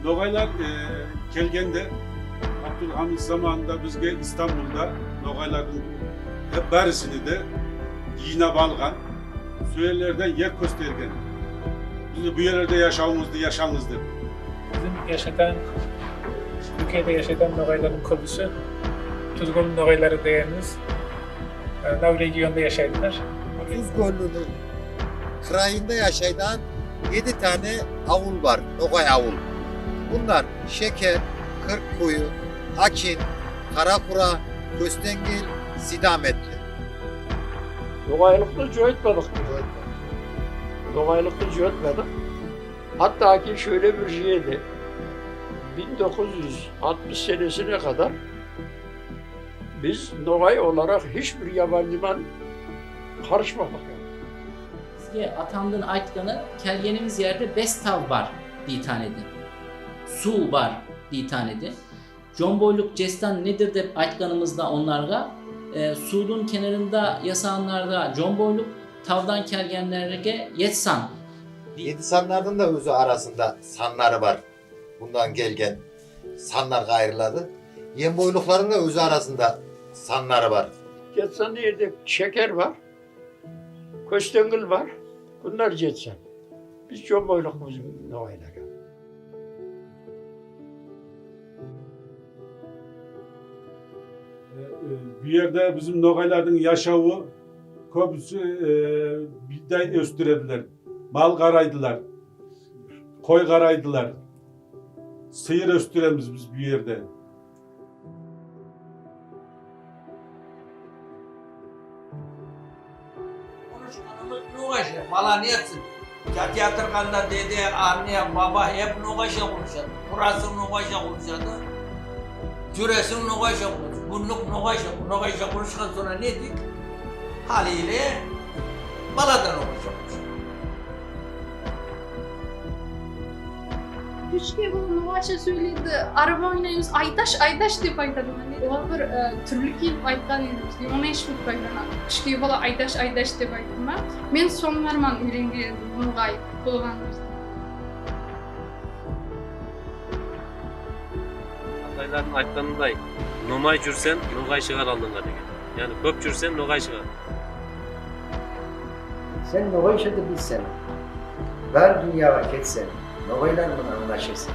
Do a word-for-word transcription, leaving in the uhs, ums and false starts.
Ногайлар, э, келгенде, Абдулхамит заманында бизге Истанбулда ногайлардынъ хеп баьрисини де йыйнап алган, сол ерлерден ер коьстерген. Бизди бу ерлерде яшавынъызды яшанъыз деп. Бизим яшайтан, Туьркияда яшайтан ногайлардынъ коьбиси Тузгоьл ногайлары дегенимиз, э, мынав регионда яшайдылар. Туз коьлининъ кырайында яшайтан еди тане авыл бар, ногай авыл. Бунлар Шекер, Кырккую, Акин, Каракура, Коьстенгил, Сидам эдилер. Ногайлыкты йойтпадык. Ногайлыкты йойтпадык. Хатта ки шоьйле бир йыйынды, бин докуз юз алтмыш сенесине кадар биз ногай оларак хич бир ябанджы ман карышмадык. Бизге атамдынъ айтканы, келгенимиз ерде бес тав бар дейтан эди. Сув бар дейтан эди. Джомбойлык, джетсан недир деп айтканымызда онларга, э, сувдынъ кенарында ясаганларга джомбойлык, тавдан келгенлерге етсан. Еди санлардынъ да оьзи арасында санлары бар. Буннан келген санларга айырылады. Енбойлыклардынъ да оьзи арасында санлары бар. Етсан ерде Шекер бар, Коьстенгил бар. Бунлар етсан. Биз джомбойлыкпыз ногайлар. Э, э, бу ерде бизим ногайлардынъ яшавы коьбиси, э, бийдай оьстиредилер, мал карайдылар, кой карайдылар, сыйыр оьстиремиз биз бу ерде. Конушканымыз ногайша, бала не этсин? Ятып турганда деде, анне, баба хеп ногайша конушады. Турасынъ ногайша конушады. Юресинъ ногайша конушады. Куьнлик ногайша, ногайша конушкан сонъра не дейик? Халийле бала да ногайша конушады. Кишкей бала ногайша соьйлейди, арба ойнаймыз, айдаш, айдаш деп айтады. Олар бир, э, туьрли келип айткан эди бизге, оны эш билмеймен. Кишкей бала айдаш, айдаш деп айтты ма? Мен сонлар ман уьйренген эдим ногай болганымызды. Атайлардынъ айтканындай, номай юрсенъ, ногай шыгар алдынъа деген. Яни коьп юрсенъ, ногай шыгар. Сен ногайшады билсенъ, бар дуныяга кетсенъ, ногайлар ман анълашырсынъ.